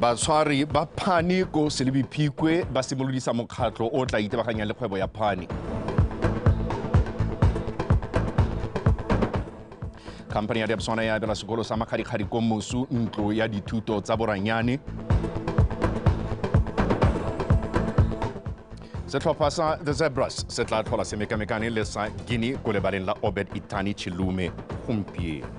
Batshwari ba phane ko Selebi Phikwe ba simolodisa mokgatlho o tla itebaganyang le kgwebo ya phane. Company ya Debswana ya abela sekolo sa Makgadikgadi ko Mosu ntlo ya dithuto tsa boranyane. Setlhopha sa The Zebras se tla tlhola se mekamekane le sa Guinea ko lebaleng la Obed Itani Chilume gompieno.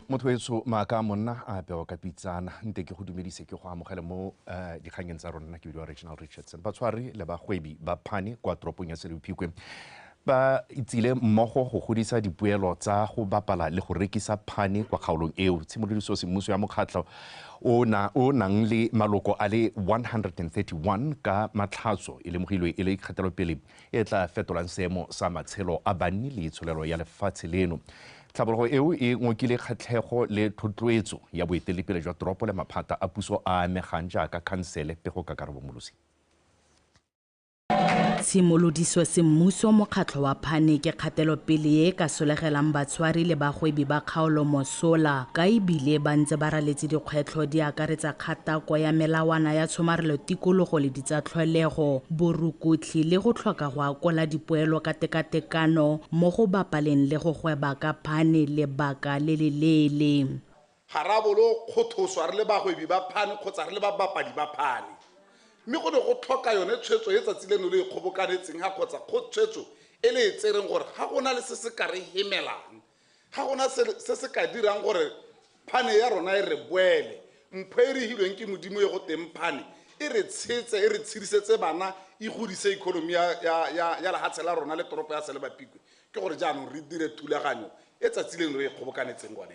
Motho etsho maaka monna a apewa ka pitsana, nte ke go dumedise ke go amogele mo dikgangeng tsa rona. Ke bidiwa Reginald Richardson. Batshwari le bagwebi ba phane kwa toropong ya Selebi Phikwe ba itsile mmogo go godisa dipoelo tsa go bapala le go rekisa phane kwa kgaolong eo. Tshimolodiso semmuso ya mokgatlho o nang le maloko a le 131 ka matlhatso e lemogilwe e le kgatelopele e tla fetolang seemo sa matshelo a banni le itsholelo ya lefatshe leno. Tlhabologo eo e ngokile kgatlhego le thotloetso ya boeteledipele jwa toropo le maphata a puso a amegang jaaka khansele. Pego ka Karabo Molosi. Tshimolodiso semmuso mokgatlho wa phane ke kgatelopele e ka solegelang batshwari le bagwebi ba kgaolo mosola, ka ebile ba ntse ba raletse dikgwetlho di akaretsa kgatako ya melawana ya tshomarelo tikologo le ditsatlholego, borukutlhi le go tlhoka go akola dipoelo ka tekatekano mo go bapaleng le go gweba ka phane lebaka le le leele. Ga ra bolo kgothoswa re le bagwebi ba phane kgotsa re le babapadi ba phane, mme go ne go tlhoka yone tshwetso e tsatsi leno le e kgobokanetseng ga kgotsa tshwetso e le e tsereng gore ga gona le se se ka re hemelang, ga gona se se ka dirang gore phane ya rona e re boele. Mpho e re hilweng ke Modimo e go teng phane e re tshetse, e re tshedisetse bana, e godise economy ya lehatshe la rona le toropo ya Selebi Phikwe. Ke gore jaanong re dire thulaganyo e tsatsi leno re e kgobokanetseng gone.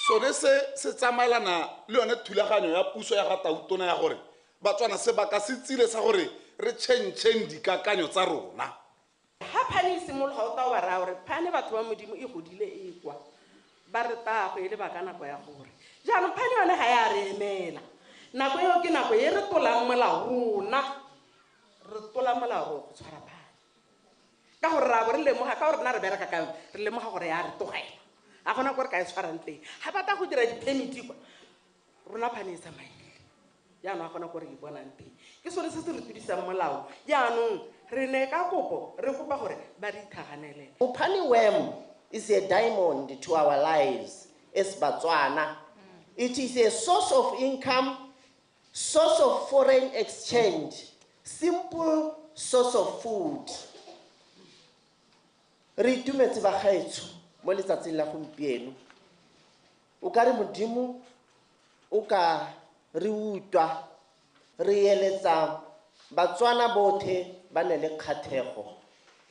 Sone se se tsamaelana le yone thulaganyo ya puso ya ga Tautona ya gore Batswana sebaka se tsile sa gore re tšhentšheng dikakanyo tsa rona. Ha phane e simologa o tla wa raya gore phane batho ba Modimo e godile e kwa, ba re tago e le ba ka nako ya gore jaanong phane yone ga ya re emela. Nako eo ke nako e re tolang molao rona, re tola molao go tshwara phane, ka gore ra bo re lemoga, ka gore rena re bereka ka yone, re lemoga gore ya re tlogela, ga gona ko re ka e tshwarang teng. Ga batla go dira di-permit kwa rona phane e tsamaile, jaanong ga gona ko re e bonang teng. Ke sone se se re tudisang molao. Jaanong re ne ka kopo re kopa gore ba re ithaganelele. Mopani worm is a diamond to our lives as Batswana. It is a source of income, source of foreign exchange, simple source of food. Re itumetse bagaetsho mo letsatsing la gompieno. O ka re Modimo o ka re utlwa, re eletsa Batswana botlhe ba ne le kgatlhego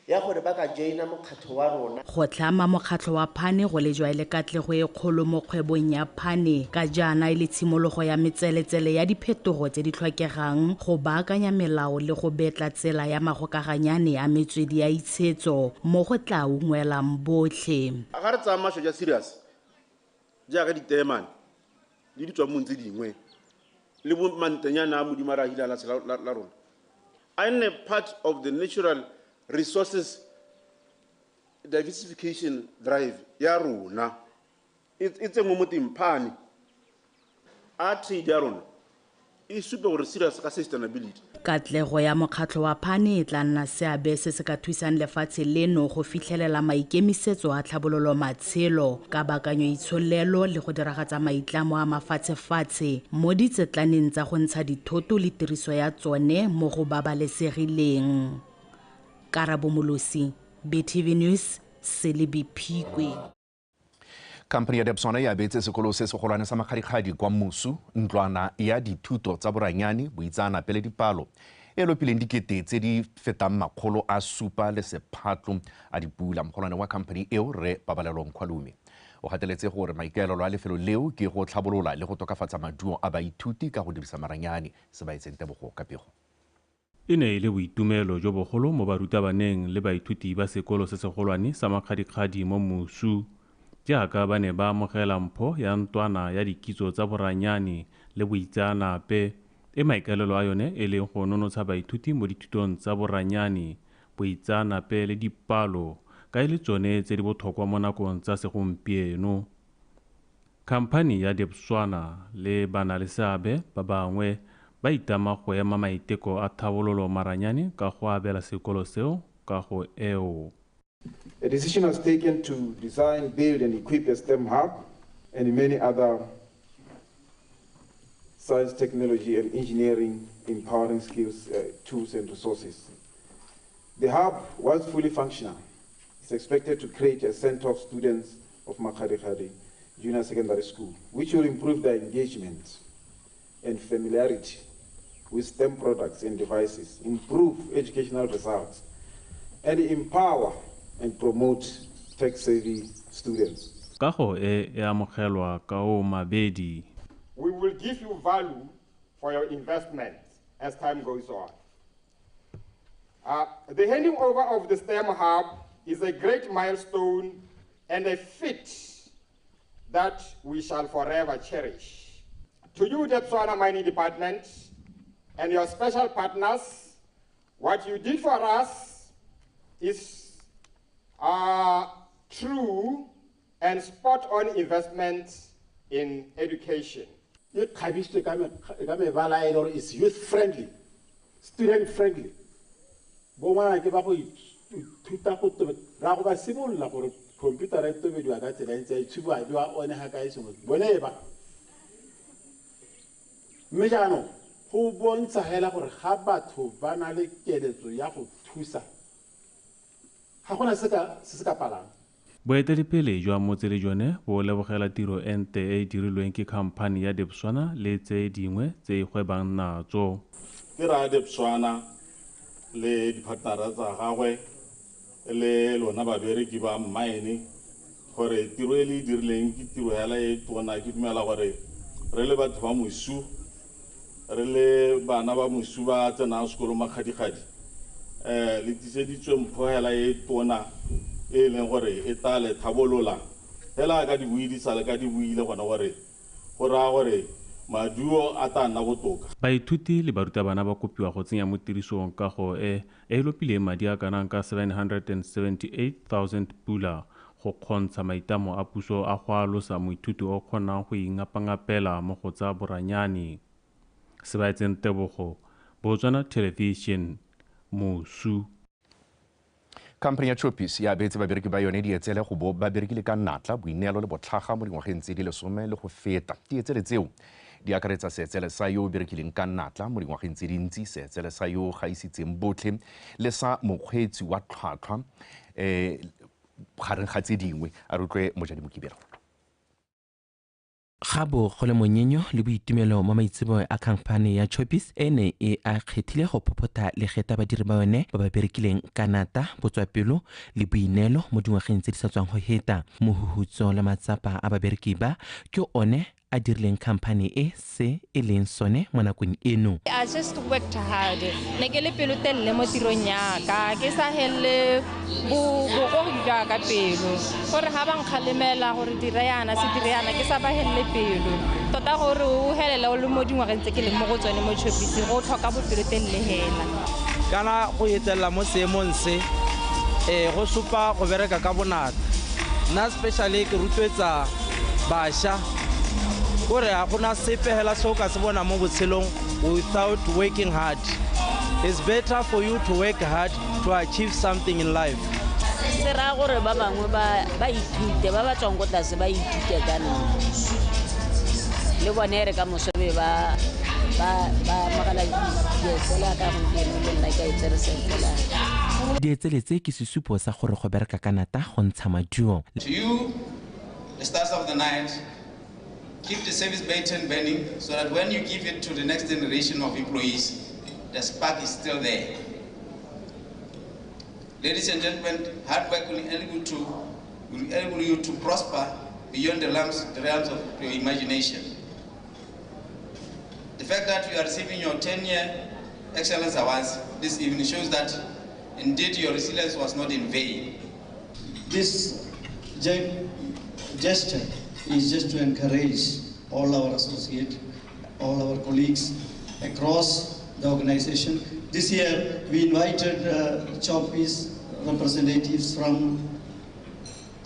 ya gore ba ka joina mokgatlho wa rona. Go tlhama mokgatlho wa phane go lejwa e le katlego e kgolo mo kgwebong ya phane, ka jaana e le tshimologo ya metseletsele ya diphetogo tse di tlhokegang go baakanya melao le go betla tsela ya magokaganyane a metswedi ya itshetso mo go tla ungwelang botlhe. Ga re tsaya masho ja serious jaaka diteemane le ditswammung tse dingwe le bo mantenyana a Modimo a re ahile a lefatshe la rona, a nne part of the natural resources diversification drive ya rona, e tsenngwe mo teng phane a trade ya rona e supe gore serious ka sustainability. Katlego ya mokgatlho wa phane e tla nna seabe se se ka thusang lefatshe leno go fitlhelela maikemisetso a tlhabololo matshelo ka baakanyo itsholelo le go diragatsa maitlamo a mafatshefatshe mo ditsetlaneng tsa go ntsha dithoto le tiriso ya tsone mo go babalesegileng. Karabo Molosi, BTV News, Selebi Phikwe. Company ya Debswana e abetse sekolo se segolwane sa Makgadikgadi kwa Mosu ntlwana ya dithuto tsa boranyane, boitseanape le dipalo e lopileng dikete tse di fetang 700 le sephatlo a dipula. Mogolwane wa company eo, Rre Pabalelo Nkhwalume, o gateletse gore maikaelelo a lefelo leo ke go tlhabolola le go tokafatsa maduo a baithuti ka go dirisa maranyane. Se ba etseng Tebogo ka pego. E ne e le boitumelo jo bogolo mo barutabaneng le baithuti ba sekolo se segolwane sa Makgadikgadi mo Mosu, jaaka ba ne ba amogela mpho ya ntwana ya dikitso tsa boranyane le boitseanape, e maikaelelo a yone e leng go nonotsha baithuti mo dithutong tsa boranyane, boitseanape le dipalo ka e le tsone tse di botlhokwa mo nakong tsa segompieno. Khamphani ya Debswana le banaleseabe ba bangwe ba itama go ema maiteko a tlhabololo maranyane ka go abela sekolo seo kago eo. A decision was taken to design, build and equip a STEM hub and many other science, technology and engineering empowering skills, tools and resources. The hub, once fully functional, is expected to create a center of students of Makgadikgadi Junior Secondary School, which will improve their engagement and familiarity with STEM products and devices, improve educational results, and empower and promote tech-savvy students. Kago e e amogelwa ka o mabedi. We will give you value for your investment as time goes on. The handing over of the STEM hub is a great milestone and a feat that we shall forever cherish. To you, Debswana Mining Department, and your special partners, what you did for us is a true and spot-on investment in education. E kgabisitswe ka mebala e le gore is youth friendly, student friendly. Bo ngwana ke ba go ithuta go tobetsa, ra go ba simolola gore computer e tobediwa ka tsela e ntse e tshubiwa bewa one ga kae sengwe bone ba. Mme jaanong go bontsha hela gore ga batho ba na le keletso ya go thusa, ga gona se se ka palang. Boeteledipele jwa motse le jone bo lebogela tiro e nte e e dirilweng ke khamphani ya Debswana le tse dingwe tse e gwebang natso. Ke raya Debswana le dipartnera tsa gagwe le lona babereki ba mine gore tiro e le e dirileng ke tiro hela e tona. Ke dumela gore re le batho ba mosu, re le bana ba mosu ba tsenang sekolo Makgadikgadi, le tiseditswe mpho hela e tona e leng gore e tla le tlhabolola hela ka di buidisa le ka di buile gona gore go raya gore maduo a tla nna botoka. Baithuti le barutabana ba kopiwa go tsenya mo tirisong kago e e lopileng madi a kanang ka 778,000 pula go kgontsha maitlamo a puso a go alosa moithuti o kgonang go ingapangapela mo go tsa boranyane. Sebaetseng Tebogo, Botswana Television, Mosu. Khamphani ya Choppies ya abetse babereki ba yone dietsele go bo ba berekile ka natla, boineelo le botlhaga mo dingwageng tse di 10 le go feta. Dietsele tseo di akaretsa seetsele sa yo o berekileng ka natla mo dingwageng tse dintsi, seetsele sa yo o gaisitseng botlhe le sa mokgweetsi wa tlhwatlhwa gareng ga tse dingwe. A re utlwe Mojadi Mokibelo. Ga bo go le monyenyo le boitumelo mo maitseboeng a khamphane ya Choppies e ne e a kgethile go phophotha legeta badiri ba yone ba ba berekileng ka nata, botswapelo le boineelo mo dingwageng tse di sa tswang go heta. Mohuhutso le matsapa a babereki ba ke one a dirileng khamphane e se e leng sone mo nakong eno. I just worked hard. Ne ke le pelotelele mo tirong ya ka, ke sa helele bogogi jwa ka pelo. Gore ga ba nkgalemela gore dira yana se dire yana, ke sa ba helele pelo. Tota gore o helele o le mo dingwageng tse ke leng mo go tsone mo Choppies, go tlhoka bopelotelele hela. Kana go etselela mo seemong se, go supa go bereka ka bonatla. Nna especially ke rotloetsa bašwa gore ga gona sepe hela se o ka se bona mo botshelong without working hard. It's better for you to work hard to achieve something in life. Se raya gore ba bangwe ba ithute, ba ba tswang ko tlase ba ithute ka nna. Le bone re ka moso be ba amogela dietsele ka gompieno le nna ke a itsere sentle. Dietsele tse ke sesupo sa gore go bereka ka nata go ntsha maduo. To you, the stars of the night, keep the service baton burning so that when you give it to the next generation of employees, the spark is still there. Ladies and gentlemen, hard work will enable you to prosper beyond the realms of your imagination. The fact that you are receiving your 10-year Excellence Awards this evening shows that indeed your resilience was not in vain. This gesture is just to encourage all our associates, all our colleagues across the organization. This year we invited Choppies representatives from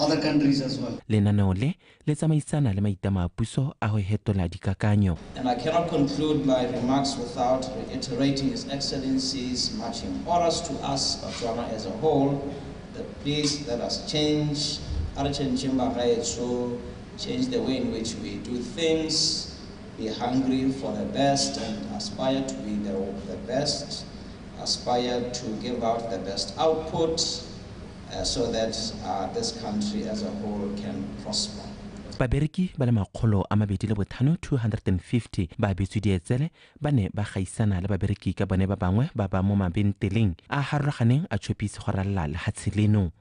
other countries as well. Lenaneo le le tsamaisana le maitlamo a puso a go hetola dikakanyo. And I cannot conclude my remarks without reiterating His Excellency's marching orders to us, Botswana as a whole, that please let us change, change the way in which we do things, be hungry for the best and aspire to be the best, aspire to give out the best output, so that this country as a whole can prosper. Babereki ba le 250 250 ba abetswe dietsele ba ne ba gaisana le babereki ka bone ba bangwe ba ba mo mabenteleng a harologaneng a Choppies go ralala lehatshe leno.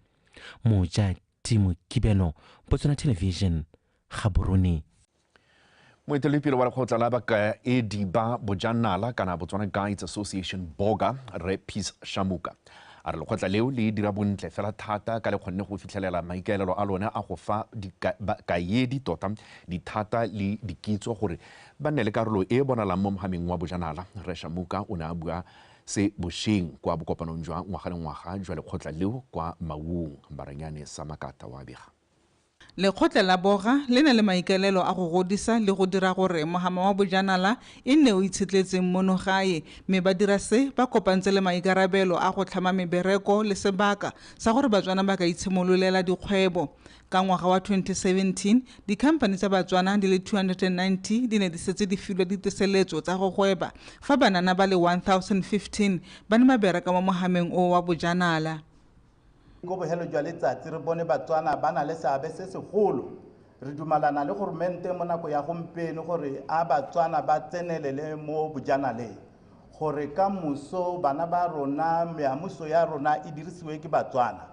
Moja Timo Kibelo, Botswana Television, Gaborone. Moeteledipele wa lekgotla la bakaedi ba bojanala kana Botswana Guides Association BOGA, Rre Peace Shamuka, a re lekgotla leo le dira bontle fela thata ka le kgonne go fitlhelela maikaelelo a lone a go fa dikaedi tota dithata le dikitso gore ba nne le karolo e bonalang mo mohameng wa bojanala. Rre Shamuka o ne a bua se bošeng kwa bokopanong jwa ngwaga le ngwaga jwa lekgotla leo kwa Maung. Baranyane Samakata wa bega. Lekgotla la BOGA le na le maikaelelo a go godisa le go dira gore mohama wa bojanala e nne o itshetletseng mono gae, mme ba dira se ba kopantse le maikarabelo a go tlhama mebereko le sebaka sa gore Batswana ba ka itshimololela dikgwebo. Ka ngwaga wa 2017, dikhamphani tsa Batswana di le 290 di ne di setse di filwe diteseletso tsa go gweba, fa banana ba le 1015 ba ne ba bereka mo mohameng o wa bojanala. Ko bohelo jwa letsatsi re bone Batswana ba na le seabe se segolo. Re dumalana le goromente mo nako ya gompieno gore a Batswana ba tsenelele mo bojanaleng, gore ka moso bana ba rona, meamuso ya rona e dirisiwe ke Batswana.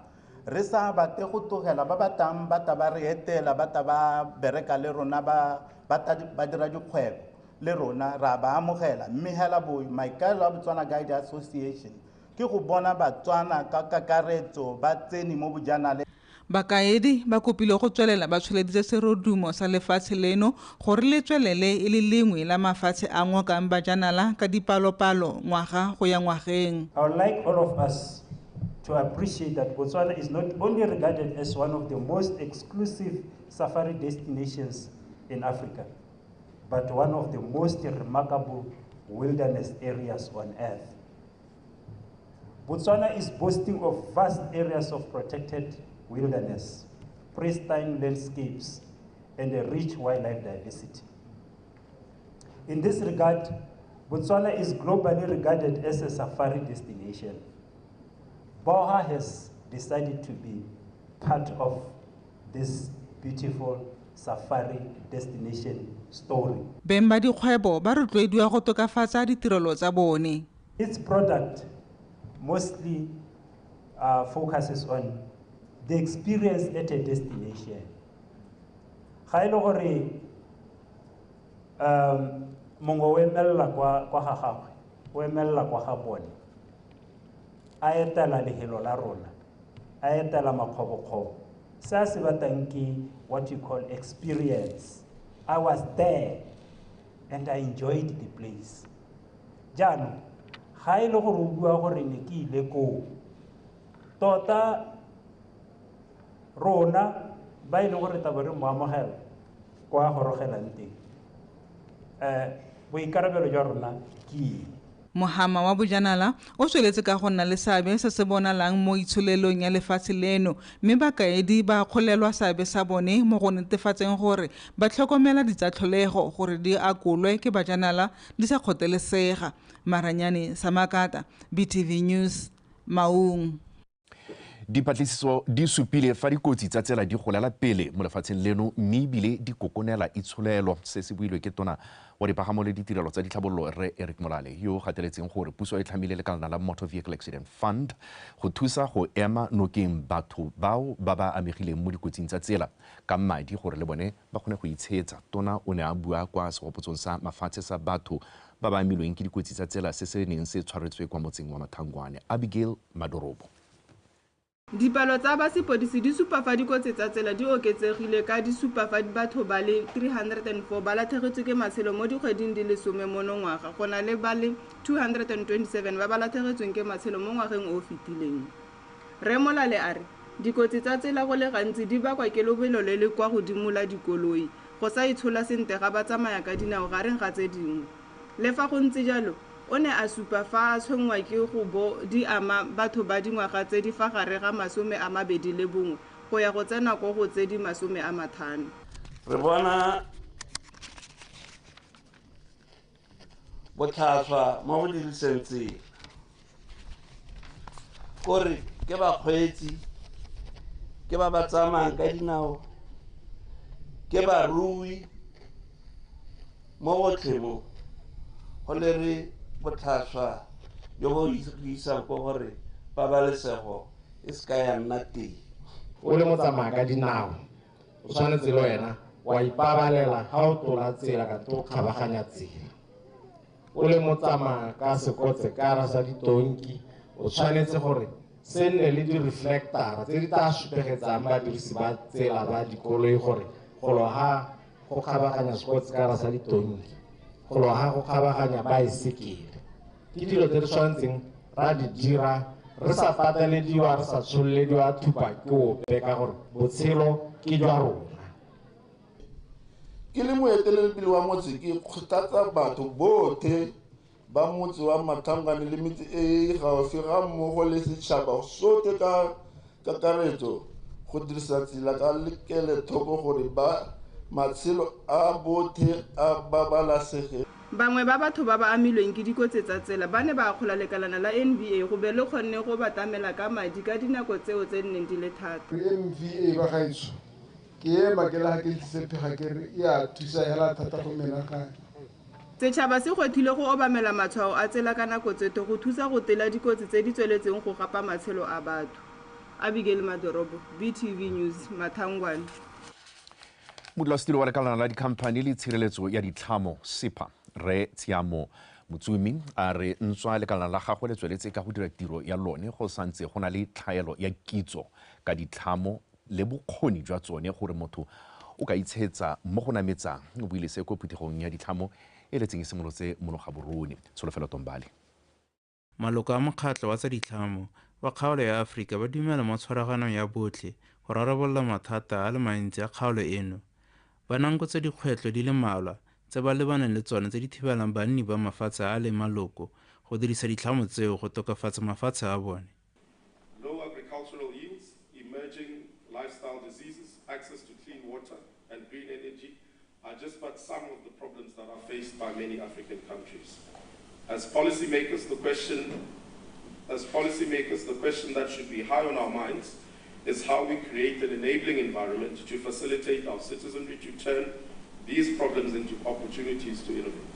Re sa batle go tlogela ba batang ba ta ba re etela, ba ta ba bereka le rona, ba dira dikgwebo le rona, ra ba amogela. Mme hela bo maikaelelo a Botswana Guide Association ke go bona Batswana ka kakaretso ba tsene mo bojanaleng. Bakaedi ba kopile go tswelela ba tsholeditse serodumo sa lefatshe leno gore le tswelele e le lengwe la mafatshe a ngokang bajanala ka dipalopalo ngwaga go ya ngwageng. I would like all of us to appreciate that Botswana is not only regarded as one of the most exclusive safari destinations in Africa, but one of the most remarkable wilderness areas on earth. Botswana is boasting of vast areas of protected wilderness, pristine landscapes, and a rich wildlife diversity. In this regard, Botswana is globally regarded as a safari destination. BOGA has decided to be part of this beautiful safari destination story. Beng ba dikgwebo ba rotloediwa go tokafatsa ditirelo tsa bone. Its product mostly focuses on the experience at a destination. Ga e le gore mongwe o emelela kwa ga gagwe, o emelela kwa ga bone, a etela lehelo la rona, a etela makgobokgobo, se a se batlang ke what you call experience. I was there and I enjoyed the place. Jaanong ga e le gore o bua gore ne ke ile koo, tota rona ba e leng gore taba re mo amogela kwa gorogelang teng, boikarabelo jwa rona ke eng? Mohama wa bojanala o tsweletse ka go nna le seabe se se bonalang mo itsholelong ya lefatshe leno, mme bakaedi ba kgolelwa seabe sa bone mo go netefatseng gore ba tlhokomela ditsatlholego gore di akolwe ke bajanala di sa kgotelesega. Maranyane Samakata, BTV News, Maung. Dipatlisiso di supile fa dikotsi tsa tsela di golela pele mo lefatsheng leno, mme ebile di kokonela itsholelo. Se se builwe ke tona wa dipagamo le ditirelo tsa ditlhabololo Rre Eric Molale, yo o gateletseng gore puso e tlhamile lekalana la Motor Vehicle Accident Fund go thusa go ema nokeng batho bao ba ba amegileng mo dikotsing tsa tsela ka madi gore le bone ba kgone go itshetsa. Tona o ne a bua kwa segopotsong sa mafatshe sa batho ba ba amilweng ke dikotsi tsa tsela se se neng se tshwaretswe kwa motseng wa Mathangwane. Abigail Madorobo. Dipalo tsa ba sepodisi di supa fa dikotsi tsa tsela di oketsegile ka di supa fa batho ba le 304 ba latlhegetswe ke matshelo mo dikgweding di le 10 monongwaga, go na le ba le 227 ba ba latlhegetsweng ke matshelo mo ngwageng o o fetileng. Rre Molale a re Dikotsi tsa tsela go le gantsi di bakwa ke lobelo le le kwa godimo la dikoloi, go sa itshola sentle ga batsamaya ka dinao gareng ga tse dingwe. Le fa go ntse jalo, o ne a supa fa a tshwenngwa ke go bo di ama batho ba dingwaga tse di fa gare ga 21 go ya go tsena ko go tse di 50. Re bona botlhaswa mo go diriseng tsela, kore ke bakgweetsi, ke ba ba tsamayang ka dinao, ke barui, mo gotlhe mo go lere botlhaswa jo bo isang ko gore pabalesego e se ka ya nna teng. O le motsamaya ka dinao, o tshwanetse le wena wa ipabalela ga o tlola tsela ka o kgabaganya tsela. O le motsamaya ka sekotsekara sa ditonki, o tshwanetse gore se nne le di-reflector tse di tla supegetsang badirisi ba tsela ba dikoloi gore golo ga go kgabaganya sekotsekara sa ditonki, golo ga go kgabaganya baesekele. Ke dilo tse re tshwanetseng ra di dira re sa patelediwa, re sa tshololediwa thupa ke ope, ka gore botshelo ke jwa rona. Ke le moeteledipele wa motse, ke kgothatsa batho botlhe ba motse wa Mathangwane le metse e e gaufi ga mmogo le setšhaba sotlhe ka kakaretso go dirisa tsela ka kelotlhoko gore ba matshelo a botlhe a babalesege. Bangwe ba batho ba ba amilweng ke dikotsi tsa tsela ba ne ba akgola lekalana la NVA go be le kgonne go ba tlamela ka madi ka dinako tseo tse nneng di le thata. NVA ba gaetsho, ke ema ke le ga ke tlise phega ke re e a thusa hela thata go menagane. Setšhaba se gwetlhile go obamela matshwao a tsela ka nako tsotlhe go thusa go tila dikotsi tse di tsweletseng go gapa matshelo a batho. Abigail Madorobo, BTV News, Mathangwane. Modulasetilo wa lekalana la dikhamphani le tshireletso ya ditlhamo SEPA, Rre Tshiamo Motsumi, a re ntswa lekalana la gagwe le tsweletse ka go dira tiro ya lone go santse go na le tlhaelo ya kitso ka ditlhamo le bokgoni jwa tsone gore motho o ka itshetsa mo go nametsang. O buile se ko phuthegong ya ditlhamo e letseng e simolotse mono Gaborone. Tsholofelo Tombale. Maloko a mokgatlho wa tsa ditlhamo wa kgaolo ya Aforika ba dumela mo tshwaraganong ya botlhe go rarabolola mathata a le mantsi a kgaolo eno. Ba nankotse dikgwetlho di le mmalwa tse ba lebaneng le tsone tse di thibelang banni ba mafatshe a le maloko go dirisa ditlhamo tseo go tokafatsa mafatshe a bone. Low agricultural yields, emerging lifestyle diseases, access to clean water and green energy are just but some of the problems that are faced by many African countries. As policymakers, the question that should be high on our minds is how we create an enabling environment to facilitate our citizenry to turn these problems into opportunities to innovate.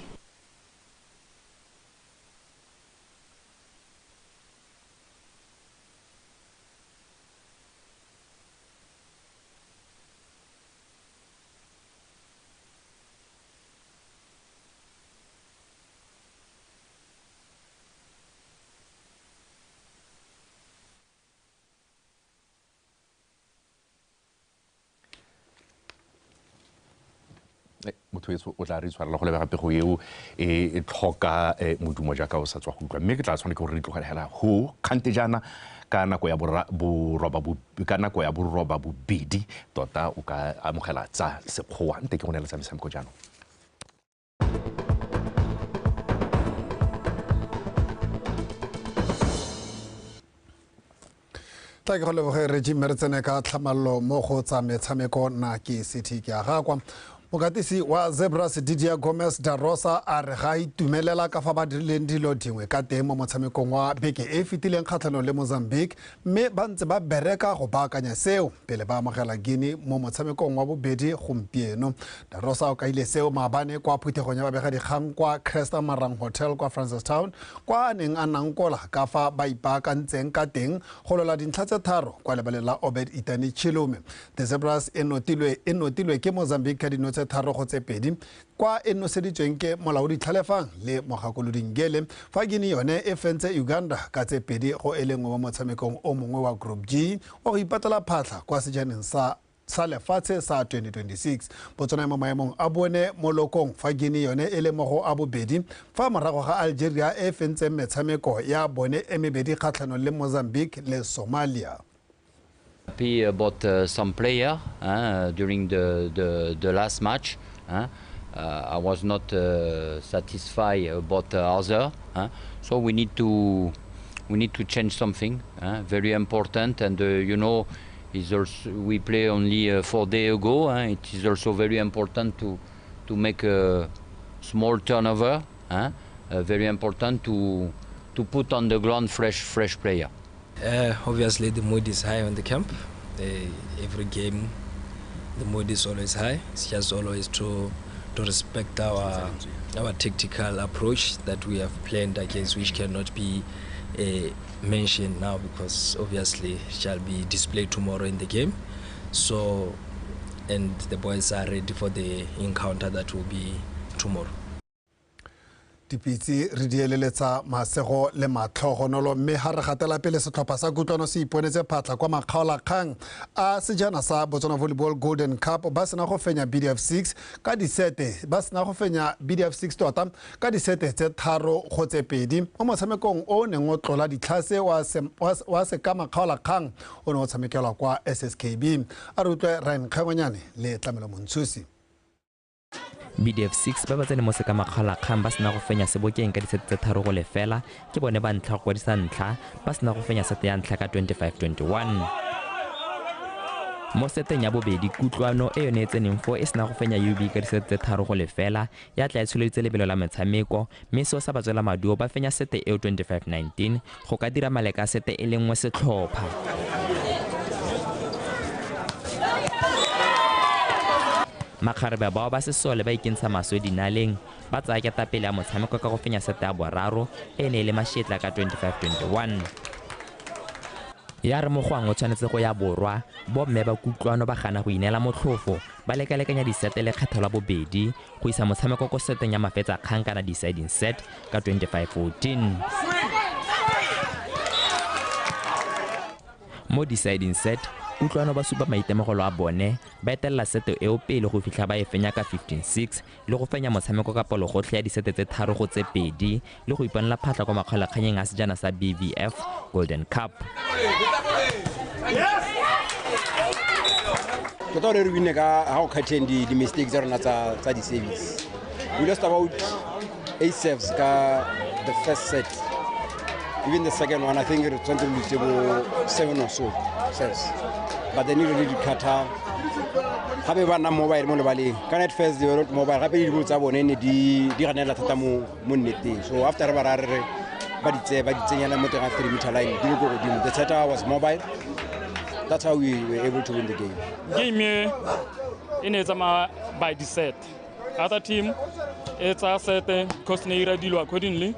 Motho etso o tla re tshwarela go lebega pego eo e tlhoka modumo jaaka o sa tswa go utlwa, mme ke tla tshwane ke gore re tlogele hela go kgante jaana ka nako ya boroba bobedi tota o ka amogela tsa sekgowa. Nte ke go neela tsa metshameko jaanong. Tla ke go leboge Reggie, mme re tsene ka tlhamallo mo go tsa metshameko. Nna ke City ke a gakwa. Mokatisi wa Zebras Didier Gomez da Rosa a re ga itumelela ka fa ba dirileng dilo dingwe ka teng mo motshamekong wa beke e fetileng kgatlhanong le Mozambique, mme ba ntse ba bereka go baakanya seo pele ba amogela Guinea mo motshamekong wa bobedi gompieno. Da Rosa o kaile seo maabane kwa phuthegong ya babegadikgang kwa Cresta Marang Hotel kwa Francistown, kwa a neng a nankola ka fa ba ipaakantseng ka teng go lwela dintlha tse tharo kwa lebaleng la Obed Itani Chilume. The Zebras e notilwe ke Mozambique ka dino tse 3-2 kwa e noseditsweng ke molaodi Tlhalefang le mogakolodi Ngele, fa Guinea yone e fentse Uganda ka tse 2-1 mo motshamekong o mongwe wa Group G wa go ipatela phatlha kwa sejaneng sa lefatshe sa 2026. Botswana mo maemong a bone mo lokong, fa Guinea yone e le mo go a bobedi fa morago ga Algeria e fentseng metshameko ya bone e mebedi kgatlhanong le Mozambique le Somalia. Happy about some player during the last match. I was not satisfied about other. So we need to change something. Very important, and you know, is also we play only 4 days ago. It is also very important to make a small turnover. Very important to put on the ground fresh player. Obviously, the mood is high on the camp. Every game, the mood is always high. It's just always to respect our tactical approach that we have planned against, which cannot be mentioned now because obviously shall be displayed tomorrow in the game. So, and the boys are ready for the encounter that will be tomorrow. Dipitse re di eleletsa masego le matlhogonolo, mme ha re gatela pele setlhopha sa Kutlwano se iponetse phatlha kwa makgaolakgang a sejana sa Botswana Volleyball Golden Cup ba sena go fenya BDF 6 ka disete, ba sena go fenya BDF 6 tota ka disete tse 3-2 mo motshamekong o neng o tlola ditlhase wa seka makgaolakgang o ne o tshamekelwa kwa SSKB. A re utlwe Ryan Kgangonyane le Tlamelo Montshusi. BDF 6 ba ba tsene mo sekamakgaolakgang ba sena go fenya Sebokeng ka disete tse 3-0 ke bone ba ntlha go kwadisa ntlha ba sena go fenya sete ya ntlha ka 25-21. Mo seteng ya bobedi Kutlwano e yone e tseneng fo e sena go fenya UB ka disete tse 3-0 ya tla e tsholeditse lebelo la metshameko, mme seo sa ba tswela maduo ba fenya sete eo 25-19 go ka dira maleka a sete e le nngwe setlhopha. Makgarebe bao ba sesole ba ikentsha maswe dinaleng ba tsaya ketapele ya motshameko ka go fenya sete ya boraro e ne e le mashetla ka 25-21. Ya re mogwang o tshwanetse go ya borwa, bomme ba Kutlwano ba gana go ineela motlhofo ba lekalekanya disete le kgetho la bobedi go isa motshameko ko seteng ya mafetsa kgang kana deciding set ka 25-14. Mo deciding set Kutlwano ba supa maitemogelo a bone ba etelela sete eo pele go fitlha ba e fenya ka 15-6 le go fenya motshameko ka palogotlhe ya disete tse 3-2 le go iponela phatlha kwa makgaolakganyeng a sejana sa BVF Golden Cup. Tota re winne ka ha go khatheng di mistakes tsa rona tsa di service. We lost about 8 serves ka the first set. Even the second one, I think it was 7 or so serves. But then you really cut out. Gape ba nna mobile mo lebaleng. Ka at first they were not mobile. Gape di tsa bone ne di ganela thata mo nneteng. So after ba ra re ba di tsenyana mo teng ga 3 meter line di le ko godimo. The setter was mobile. That's how we were able to win the game. Game e ne tsamaya by the set. Other team e tsaya set because ne ira dilo accordingly.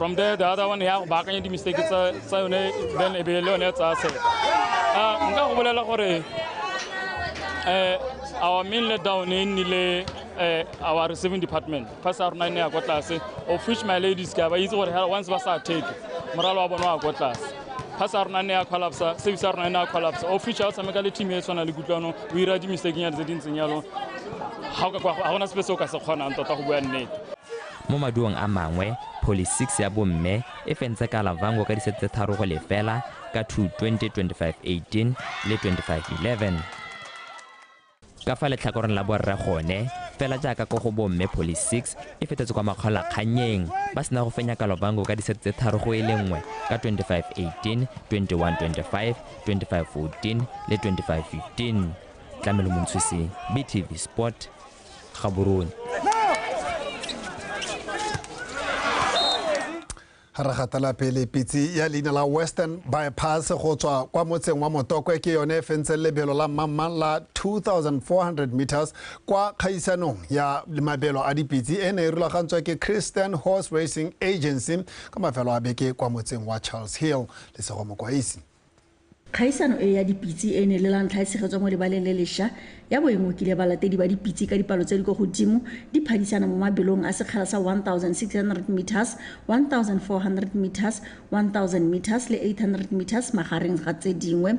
From there, the other one, yeah, back the mistake, it's a then a billion. Our main letdown in our receiving department. First, our 9 class, of which my ladies once was our take. Moralo class. Pass our 9 collapse, service our 9 collapse, of which our Samekali team is on a Gutano, we ready mistake in the Dinsignalo. How can I special Casacona and Tata? Mo maduong a mangwe, Police 6 ya bomme e fentse ka Lavango ka disete tse 3-0 ka 2-20, 25-18 le 25-11. Ka fa letlhakoreng la borre gone, fela jaaka ko go bomme Police 6 e fetetse kwa makgaolakganyeng ba sena go fenya ka Lavango ka disete tse 3-1 ka 25-18, 21-25, 25-14 le 25-15. Tlamelo Montshusi, BTV Sport, Gaborone. Re gatela pele pitse ya leina la Western Bypass go tswa kwa motseng wa Motokwe ke yone e fentseng lebelo la mamang la 2400 meters kwa kgaisanong ya mabelo a dipitse e ne e rulagantswe ke Christian Horse Racing Agency ka mafelo a beke kwa motseng wa Charles Hill. Lesego Mokwaisi. Kgaisano e ya dipitse e ne le la ntlha e tshegetswa mo lebaleng le lešwa ya bo e ngokile balatedi ba dipitse ka dipalo tse di ko godimo di phadisana mo mabelong a sekgala sa 1600 meters, 1400 meters, 1000 meters le 800 meters magareng ga tse dingwe.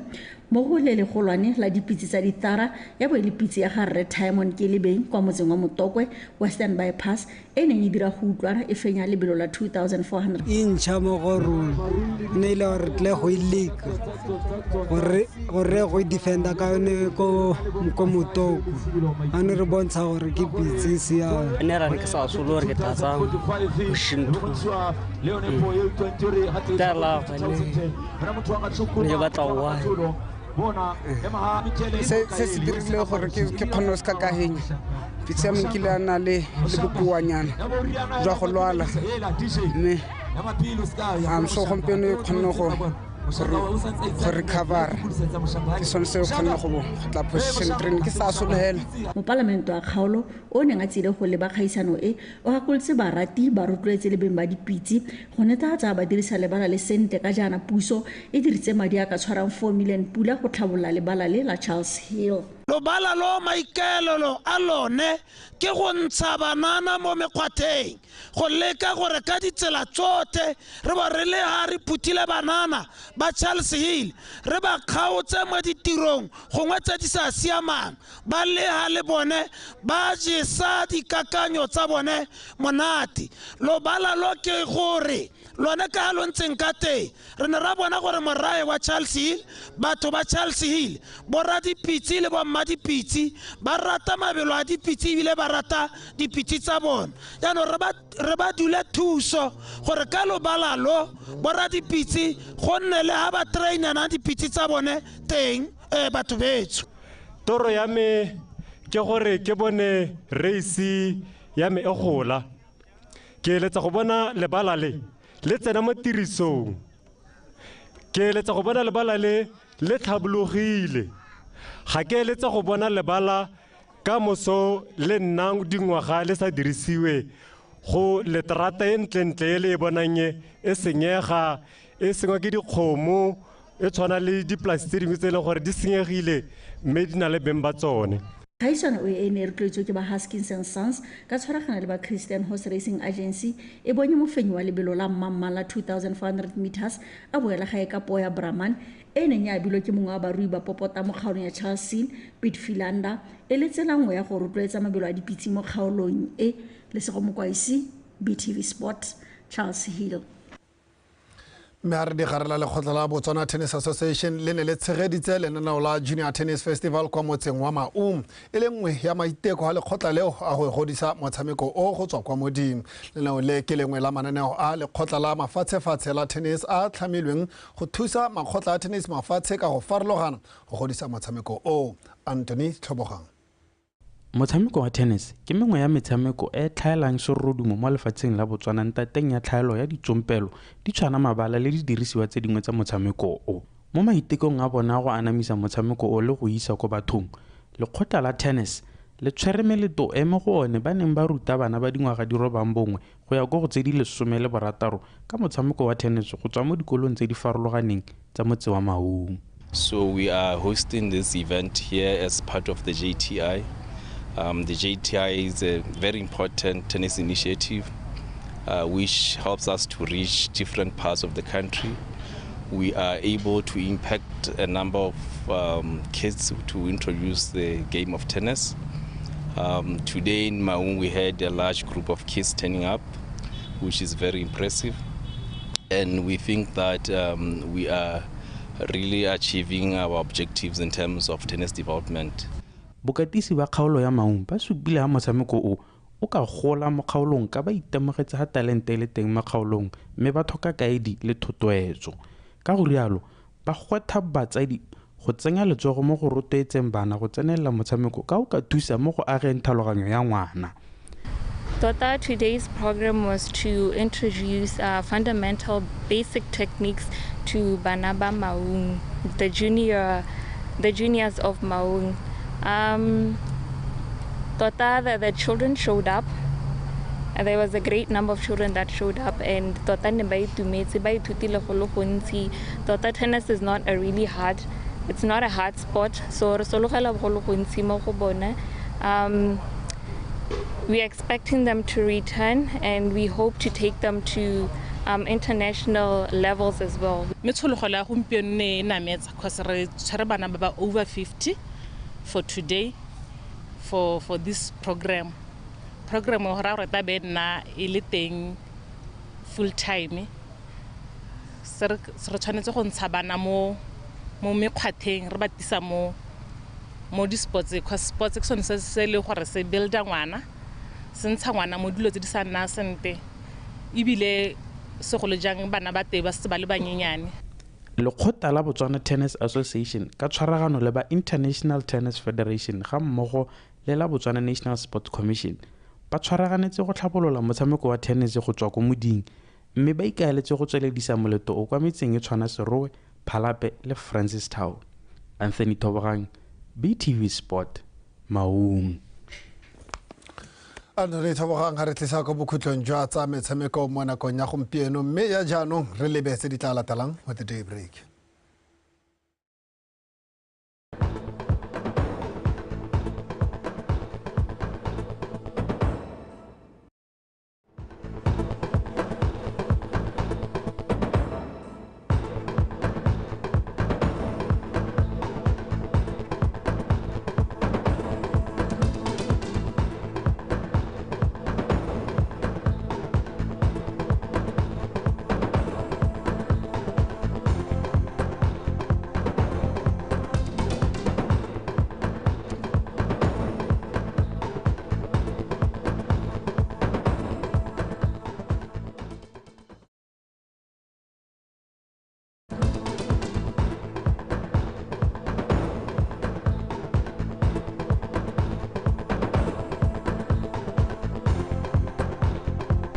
Mo go le legolwane la dipitse tsa dithara ya bo e le pitse ya ga Rre Timon Kelebeng kwa motseng wa Motokwe, Western Bypass e neng e dira go utlwana e fenya lebelo la 2400. E ntšha mo go rona ne e le gore tle go e leka gore go e defenda ka yone ko Motoko a ne re bontsha gore ke pitse e siame. Ne ra re ke sa solo gore ke tla tsaya bošintho ne ke batla one. Se se dirile gore ke kgone go se ka henya pitse ya me nkile a na le bokoanyana jwa go lwala mme so gompieno e kgonne go recover ke sone se o kgonne go tla position train ke sa sologela. Mopalamente wa kgaolo o neng a tsile go leba kgaisano e o gakolotse barati ba rotloetse le beng ba dipitse go netefatsa ba dirisa lebala le sentle ka jaana puso e diritse madi a ka tshwarang 4 million pula go tlhabolola lebala le la Charles Hill. Lobala lo maikaelelo a lone ke go ntsha banana mo mekgwatheng go leka gore ka ditsela tsotlhe re ba re le ha re phuthile banana ba Charles Hill re ba kgaotse mo ditirong gongwe tse di sa siamang ba leha le bone ba jesa dikakanyo tsa bone monate. Lobala lo ke gore lone ka lo ntseng ka teng re ne ra bona gore morae wa Charles Hill batho ba Charles Hill borra dipitse le bomma dipitse ba rata mabelo a dipitse ebile ba rata dipitse tsa bone. Jaanong re ba dule thuso gore ka lobala lo borra dipitse go nne le ha ba trainana dipitse tsa bone teng batho betsho. Toro ya me ke gore ke bone race ya me e gola ke eletsa go bona lebala le le tsena mo tirisong ke eletsa go bona lebala le le tlhabologile ga ke eletsa go bona lebala ka moso le nnang dingwaga le sa dirisiwe go leterata e ntlentle e le e bonang e senyega e sengwa ke dikgomo e tshwana le dipolasi tse dingwe tse e leng gore di senyegile mme di na le beng ba tsone. Kgaisano e ne e rotloetswe ke ba Haskins and Sons ka tshwaragana le ba Christian Horse Racing Agency e bonye mofenyi wa lebelo la mmamma la 2400 meters a boela gae ka poo ya Brahman e neng ya abilwe ke mongwe wa barui ba popota mo kgaolong ya Charles Hill Piet Philander e le tsela nngwe ya go rotloetsa mabelo a dipitse mo kgaolong e. Lesego Mokwaisi, BTV Sport, Charles Hill. Mme a re digare la lekgotla la Botswana Tennis Association le ne le tshegeditse lenaneo la Junior Tennis Festival kwa motseng wa Maung e le nngwe ya maiteko a lekgotla leo a go godisa motshameko o go tswa kwa modimo. Lenaneo le ke lengwe la mananeo a lekgotla la mafatshefatshe la tennis a tlhamilweng go thusa makgotla a tennis mafatshe ka go farologana go godisa motshameko o. Anthony Tlhobogang. Motshameko wa tennis ke mengwe ya metshameko e tlhaelang serodumo mo lefatsheng la Botswana ntateng ya tlhaelo ya ditsompelo di tshwana mabala le didirisiwa tse dingwe tsa motshameko o. Mo maitekong a bona go anamisa motshameko o le go isa ko bathong, lekgotla la tennis le tshwere meleto e mo go one ba neng ba ruta bana ba dingwaga di robang bongwe go ya ko go tse di 16 ka motshameko wa tennis go tswa mo dikolong tse di farologaneng tsa motse wa Maung. So we are hosting this event here as part of the JTI. The JTI is a very important tennis initiative which helps us to reach different parts of the country. We are able to impact a number of kids to introduce the game of tennis. Today in Maung we had a large group of kids turning up, which is very impressive. And we think that we are really achieving our objectives in terms of tennis development. Bokatisi ba kgaolo ya Maung ba supile ha motshameko o o ka gola mo kgaolong ka ba itemogetse ha talente e le teng mo kgaolong mme ba tlhoka kaedi le thotloetso. Ka go rialo ba gwetha batsadi go tsenya letsogo mo go rotloetseng bana go tsenelela motshameko ka o ka thusa mo go ageng tlhaloganyo ya ngwana. Tota, today's program was to introduce fundamental basic techniques to bana ba Maung, the juniors of Maung. Tota, the children showed up. There was a great number of children that showed up, and tota ne ba itumetse, ba ithutile go le gontsi. Tota, tennis is not a really hard, it's not a hard sport, so re sologela go le gontsi mo go bone. We are expecting them to return, and we hope to take them to international levels as well. Metshologo ya gompieno ne e nametsa because re tshwere bana ba ba over 50 for today, for this program. Program go raya gore ta be nna e le teng full time. Se re tshwanetse go ntsha bana mo mekgwatheng, re ba tisa mo di-sports, cause sports ke sone se le gore se builda ngwana, se ntsha ngwana mo dilo tse di sa nna sente, ebile segolo jang bana ba teng ba setse ba le banyenyane. Lekgotla la Botswana Tennis Association ka tshwaragano le ba International Tennis Federation ga mmogo le la Botswana National Sports Commission ba tshwaraganetse go tlhabolola motshameko wa tennis go tswa ko moding, mme ba ikaeletse go tsweledisa moleto o kwa metseng e tshwana Serowe, Phalape le Francistown. Anthony Thobogang, BTV Sport, Maung. Anthony Thobogang ga re tlisa ko bokhutlong jwa tsa metshameko mo nakong ya gompieno, mme ya jaanong re lebetse di tla latelang with the day break.